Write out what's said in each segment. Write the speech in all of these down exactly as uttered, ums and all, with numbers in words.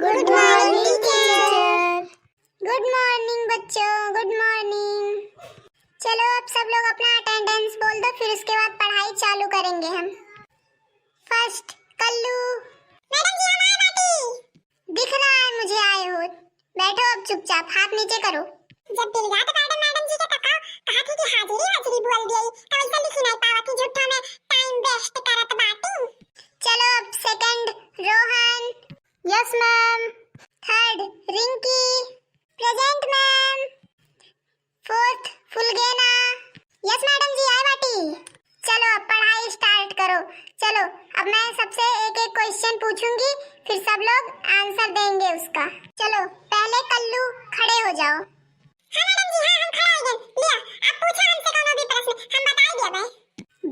Good morning, teacher. Good morning बच्चों, good morning. चलो, अब सब लोग अपना अटेंडेंस बोल दो, फिर उसके बाद पढ़ाई चालू करेंगे हम। फर्स्ट, कल्लू। मैडम जी, हम आए बाटी। दिख रहा है मुझे आए हो। बैठो अब चुपचाप, हाथ नीचे करो। जब बिल गया तो मैडम, मैडम जी के तका कहा थी कि हाजिरी हाजिरी बोल दिए, तो वैसे लिखी नहीं पावत थी, झूठा में टाइम वेस्ट करत बाटी। चलो, अब second, Rohan. Yes ma'am. Third, Rinki. Present ma'am. Fourth, Phulgena. Yes madam ji, आए बाटी। चलो, अब पढ़ाई स्टार्ट करो। चलो, अब मैं सबसे एक एक क्वेश्चन पूछूंगी, फिर सब लोग आंसर देंगे उसका। चलो, पहले कल्लू, खड़े हो जाओ। हाँ मैडम जी, हाँ, हम खड़ा हो गए। लिया, आप पूछो हमसे कोनो भी प्रश्न, हम बताई दिया बे।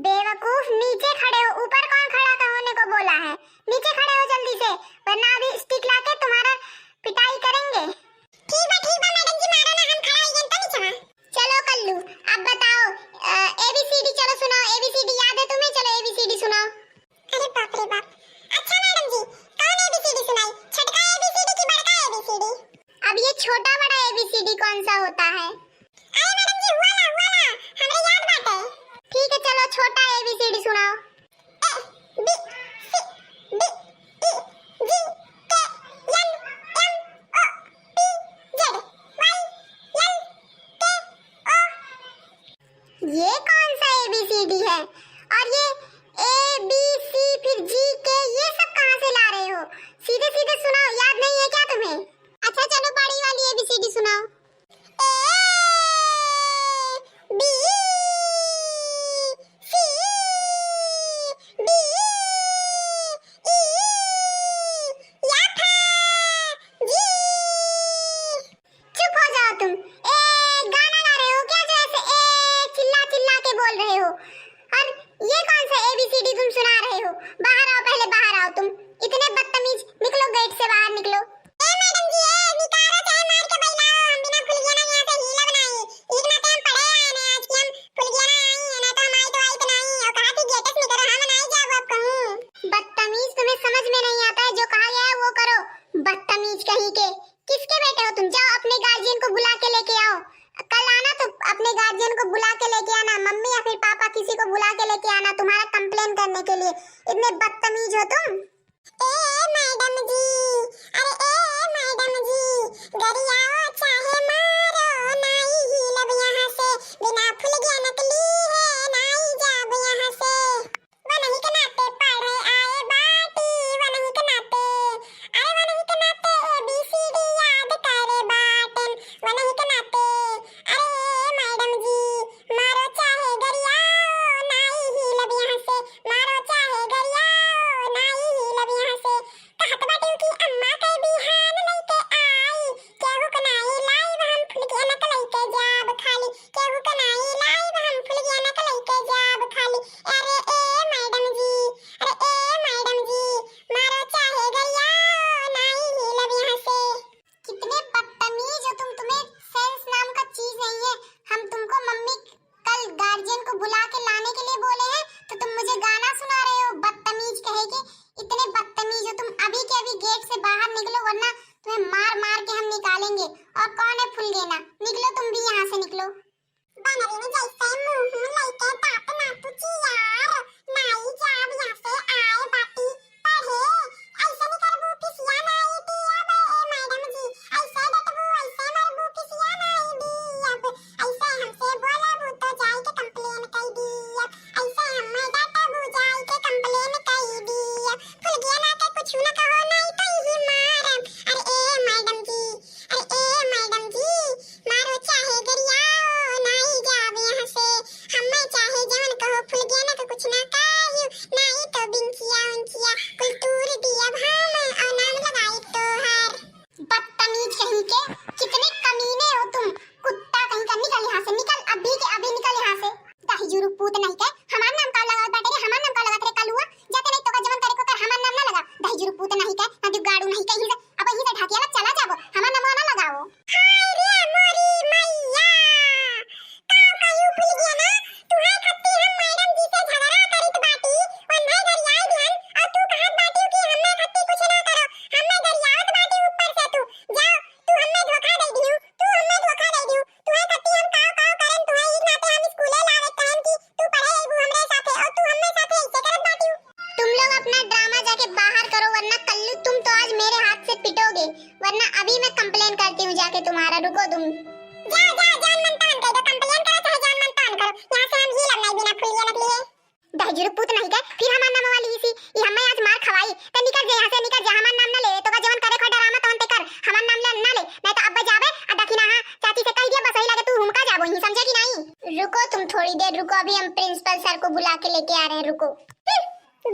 बेवकूफ, नीचे खड़े हो, ऊपर कौन खड़ा का होने को बोला है? नीचे खड़े हो जल्दी से, वरना अभी स्टिक लाके तुम्हारा पिटाई करेंगे। ठीक बा, ठीक बा मैडम जी, मारो ना, हम खड़ा हो गए तो नीचे। चलो कल्लू, अब बताओ, एबीसीडी चलो सुनाओ। एबीसीडी याद है तुम्हें? चलो एबीसीडी सुनाओ। अरे बाप रे बाप। अच्छा मैडम जी, कौन एबीसीडी सुनाई, छोटका एबीसीडी की बड़का एबीसीडी? अब ये छोटा बड़ा एबीसीडी कौन सा होता है? अरे मैडम जी, हुआ ना, हुआ ना, हमरे याद बाटे। ठीक है, चलो छोटा एबीसीडी सुनाओ। A B C D E G K L M O P Z Y L K O. ये कौन सा एबीसीडी है? और ये ए बी सी फिर जी के, ये सब कहाँ से ला रहे हो? सीधे सीधे सुनाओ, याद नहीं है क्या तुम्हें? अच्छा चलो, बड़ी वाली एबीसीडी सुनाओ। A B C D E या फा जी। चुप हो जाओ तुम। ए, गाना गा रहे हो क्या, जो ऐसे ए चिल्ला चिल्ला के बोल रहे हो? और ये कौन सा एबीसीडी तुम सुना रहे हो? बाहर आओ, पहले बाहर आओ तुम। इतने बदतमीज, निकलो गेट से बाहर, निकलो। ए मैडम जी, ए निकारो, चाहे मार के बैलाओ, हम बिना फुलगेना यहाँ से हिलब नाई। एक नाते हम पढ़े आए ना, आज की हम फुलगेना आई है ना, तो हम आई तो आई तो नाई। और कहा थी गेट से निकलो, हम नाई जाओ अब कहूँ। बदतमीज, तुम्हें समझ में नहीं आता है, जो कहा गया है वो करो। बदतमीज कहीं के। किसके बेटे हो तुम? जाओ अपने गार्जियन को बुला के लेके आओ। कल आना तो अपने गार्जियन को बुला के लेके आना, मम्मी या फिर पापा किसी को बुला के लेके आना तुम्हारा कंप्लेन करने के लिए। इतने बदतमीज हो तुम। ए मैडम जी, अरे ए मैडम जी, गरियाओ चाहे मारो, नाई हिलब यहाँ से, बिना फुलगेना के लिए नाई जाब यहाँ से। वनही के नाते पढ़े आए बाटी, वनही के नाते, अरे वनही के नाते एबीसीडी याद करे बाटन, वनही के नाते, अरे मैडम जी, मारो चाहे गरियाओ, नाई हिलब यहाँ से, मारो चाहे गरियाओ, नाई हिलब यहाँ से। कहत बाटी कि अम्मा वरना अभी मैं complain करती हूँ जाके तुम्हारा। रुको तुम। जा, जा, जान मन तान कर दो, complain करो चाहे जान मन तान करो, यहाँ से हम हिलब नहीं बिना फुलिया नकली है। दहिजरू पूत नहीं के, फिर हमार नाम वाली इसी, ई हमें आज मार खवाई। ते निकल जा यहाँ से, निकल जा, हमार नाम ना ले, तोका जवन करे को डरामा तवन ते कर, हमार नाम ले ना ले, नहीं तो अब जाबे आ दखिना हाँ चाची से कह दिया, बस वही लगे तू हुमका जाबो ही, समझे कि नहीं? रुको तुम थोड़ी देर रुको, अभी हम principal sir को बुला के लेके आ रहे हैं, रुको। हम्म,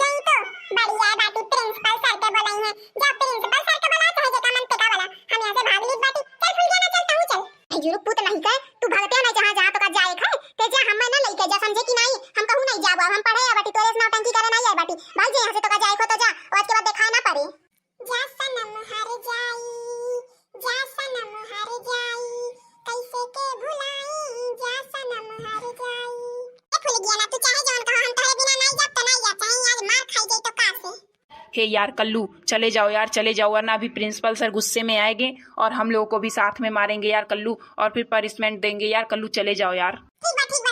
गई तो बढ़िया बाटी, principal sir के बुलाई है, जा principal sir के बुला, चाहे जेका मन तेका बुला, हम यहाँ से भाग ली बाटी। चल फुलगेना, चल तहूँ चल। दहिजरू पूत नहीं के, तू भगते नहीं जहाँ, जहाँ तोका जाए खाए, ते जा, हमें ना लेके जा, समझे कि नहीं? हम कहूँ नहीं जाबो, अब हम पढ़े आए बाटी, तोरे से नौटंकी करे नहीं आए बाटी। भाग जा यहाँ से, तोका जाए खो तो जा, और आज के बाद देखाए ना पड़े। जा सनम हर जाई, जा सनम हर जाई, कैसे के भुलाई, जा सनम हर जाई। ए फुलगेना, तू चाहे जवन कहा, हम तोरे बिना नहीं जाब तो नहीं जा, चाहे आज मार खाई जाई तो का से। हे यार कल्लू, चले जाओ यार, चले जाओ, वरना अभी principal sir गुस्से में आएंगे और हम लोगों को भी साथ में मारेंगे यार कल्लू, और फिर punishment देंगे यार कल्लू, चले जाओ यार। ठीक बा, ठीक